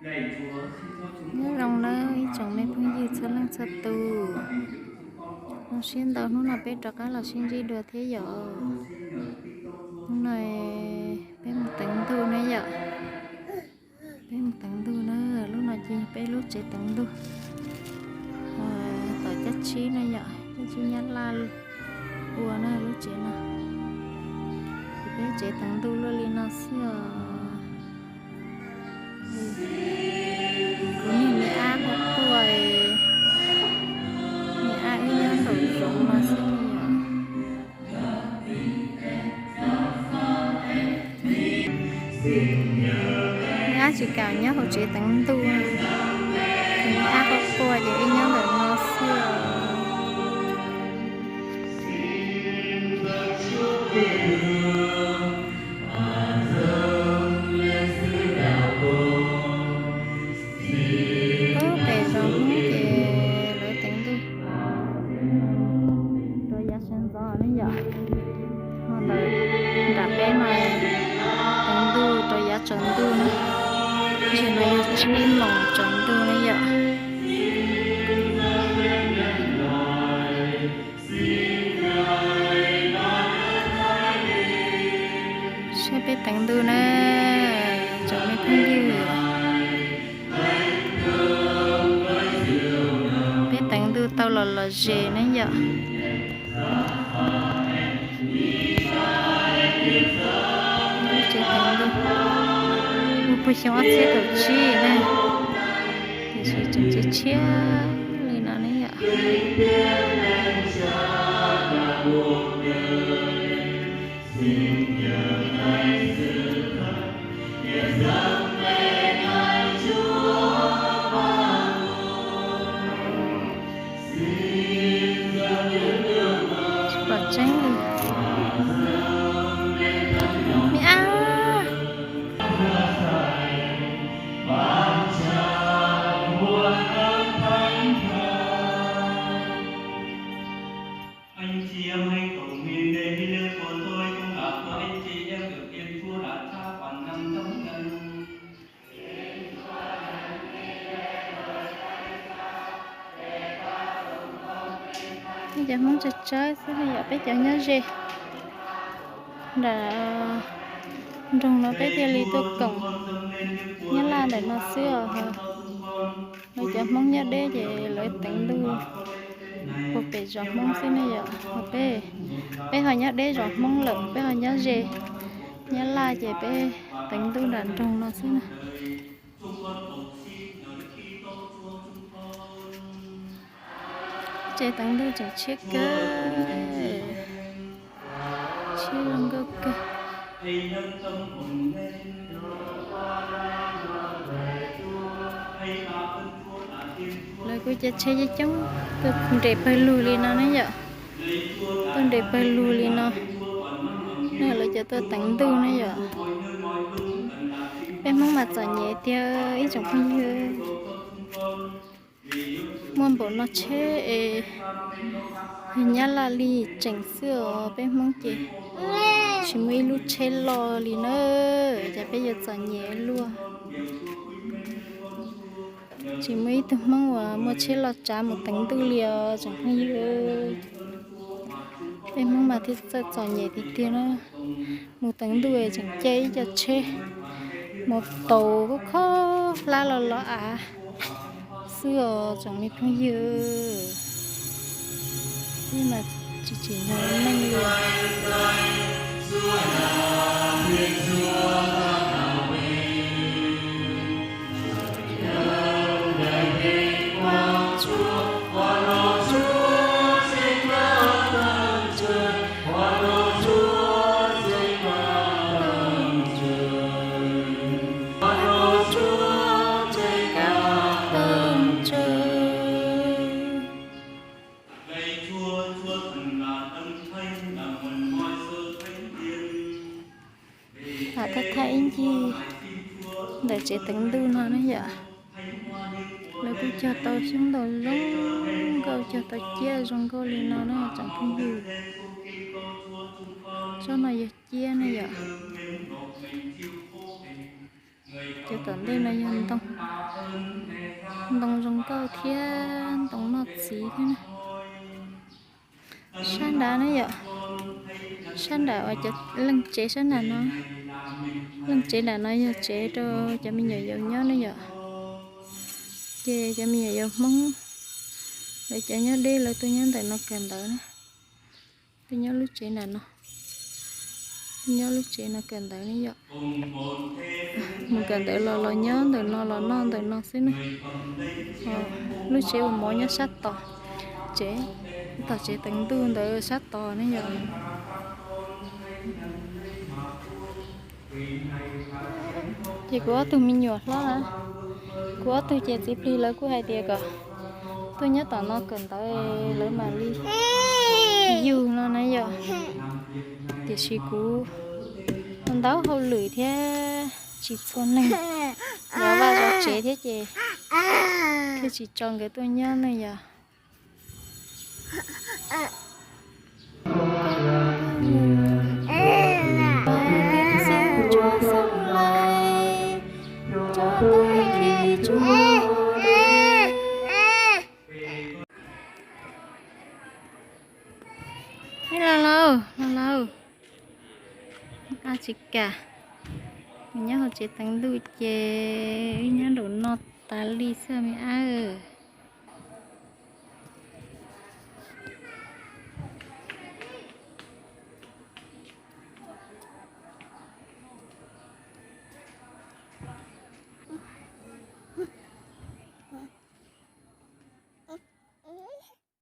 Nyob zoo nawb ib tsoom me phooj ywg txhua leej txhua tus. Zoo siab ntau hnub no peb rov qab los sib ntsib dua thiab yom. Hnub no peb mus teev ntug na yom. Peb mus teev ntug na, lub no ces yog peb lub tsev teev ntug tom Cab Tsib na yom, Cab Tsib Nyab Laj ua na lub tsev no. Ces peb tsev teev ntug luaj li no xwb os. Kuv niag me ab quaj quaj, me ab wb nyob nraum zoov no xwb yom. Me ab tsis kam nyob hauv tsev teev ntug, me ab quaj quaj ces wb nyob ntawm no xwb os. Pem zos Hmoob ces lawv teev ntug rau yav sawv ntxov ne yom. Ho ntawm nram peb no teev ntug rau yav tsaus ntuj na. Ntawm no yog tsib moos tsaus ntuj ne yom. Saib peb teev ntug na, tsoom me phooj ywg. Peb teev ntug tau los los ze ne yom. Lub tsev teev ntug ua puag xyoo ob txhiab kaum tsib na, tiam sis tseem tshiab tshiab li no ne yom. Tsis pom tseeb li. Me ab. Peb cov Hmoob tsawg tsawg xwb yom, peb cov nyob ze nram nroog no peb thiaj li tuaj koom Nyab Laj ntawm no xwb os. Lawv cov Hmoob nyob deb ces lawv teev ntug puag pem zos Hmoob xwb ne yom. Peb, peb ho nyob deb zos Hmoob lawm, peb ho nyob ze Nyab Laj ces peb teev ntug nram nroog no xwb na. Tsev teev ntug tseem tshiab kawg, tshiab zoo nkauj kawg. Lawv kuj caij tsheb coob coob tuaj nres pawg lug li no ne yom. Tuaj nres pawg lug li no, nej lawv cov tuaj teev ntug ne yom. Peb Hmoob mas txom nyem tiag ib tsoom phooj ywg. Muaj npaum no tsheb es yog Nyab Laj li tseem xwb os, peb Hmoob ces tsis muaj ib lub tsheb loj li na, cas peb yuav txom nyem luaj. Tsis muaj ib tug Hmoob uas muaj tsheb loj tsav mus teev ntug li os tsoom phooj ywg. Peb Hmoob mas thiaj txawj txom nyem tiag tiag na. Mus teev ntug tseem caij ib co tsheb mus taus khob khob hlab los los av xwb os tsoom me phooj ywg. Ib mas tsis tsim nyog meej li. Lam thaj thaj ib ncig ntawm tsev teev ntuj no na yom. Lawv kuj cog tau xyoob ntoo zoo nkauj, cog tau ciab zoo nkauj li no na tsoom phooj ywg. Tsob no yog ciab na yom. Cov tom ntej no yog ntoo, ntoo zoo nkauj thiab ntoo noj txiv thiab na. Sab nrad ne yom, sab nram uas cov leej tsev sab nram no, leej tsev nram no yog tsev rau cov me nyuam yaus nyob ne yom. Ces cov me nyuam yaus Hmoob, lawv cov nyob deb lawv tuaj nyob ntawm no kawm ntawv na. Tuaj nyob lub tsev nram no, tuaj nyob lub tsev no kawm ntawv ne yom. Mus kawm ntawv los los nyob ntawm no los noj ntawm no xwb ne. Lub tsev uas mov nyob sab tod, tsev, tom tsev teev ntuj ntawd sab tod ne yom. Ces kuv ob tug me nyuam hlob na, kuv ob tug ces txiv plig lawv kuj hais tias kom tuaj nyob tom no kawm ntawv lawv mam li yug no na yom. Tiam sis kuv ntau hauj lwm thiab tsis txhua neeg, zov vaj zov tsev thiab ces thiaj tsis tso nkawd tuaj nyob ne yom. Los lauj, los lauj. Ab tsis kam, nyob hauv tsev teev ntuj ces wb nyob nraum no tas li xwb me ab.